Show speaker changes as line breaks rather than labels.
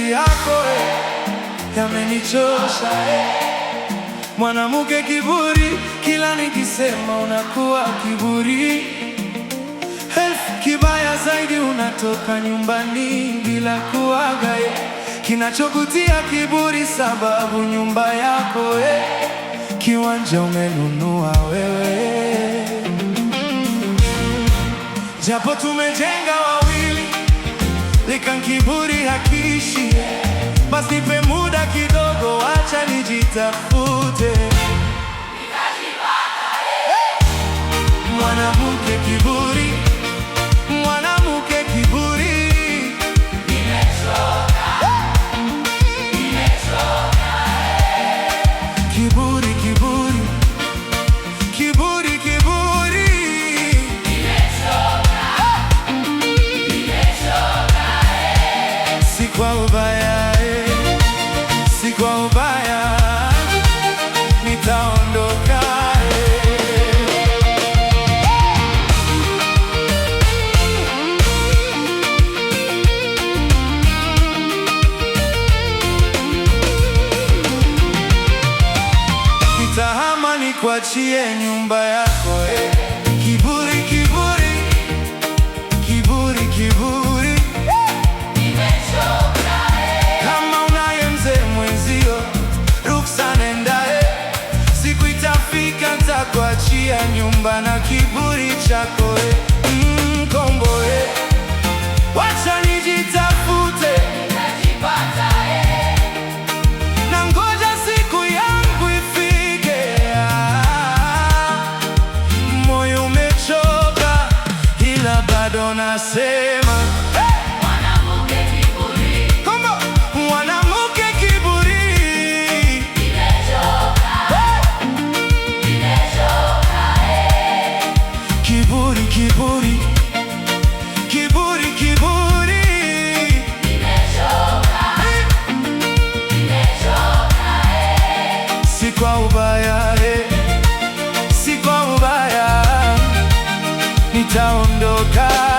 Mapenzi yako yamenichosha eh. Mwanamke kiburi, kila nikisema unakuwa kiburi. Elfu kibaya zaidi, unatoka nyumbani bila kuaga eh. Kinachokutia kiburi sababu nyumba yako eh. Kiwanja umenunua wewe, japo tumejenga wawili, likan kiburi hakiishi. Basi nipe muda kidogo, acha nijitafute. Mwanamke kiburi, mwanamke kiburi, kiburi, kiburi, kiburi, kiburi. Si kwa ubaya eh, si kwa ubaya, nitaondoka eh. Nitahama nikuachie nyumba yako eh. Kiburi, kiburi, kiburi, kiburi. Kama unaye mzee mwenzio, ruksa nenda eh. Siku itafika nitakuachia nyumba na kiburi chako eh. Kombo eh. Wacha nijitafute na ngoja siku yangu ifike. Ah, moyo umechoka ila bado nasema hey! Kombo, mwanamke kiburi. Hey! Kiburi, kiburi, kiburi, kiburi. Eh! Si kwa ubaya eh, si kwa ubaya, nitaondoka.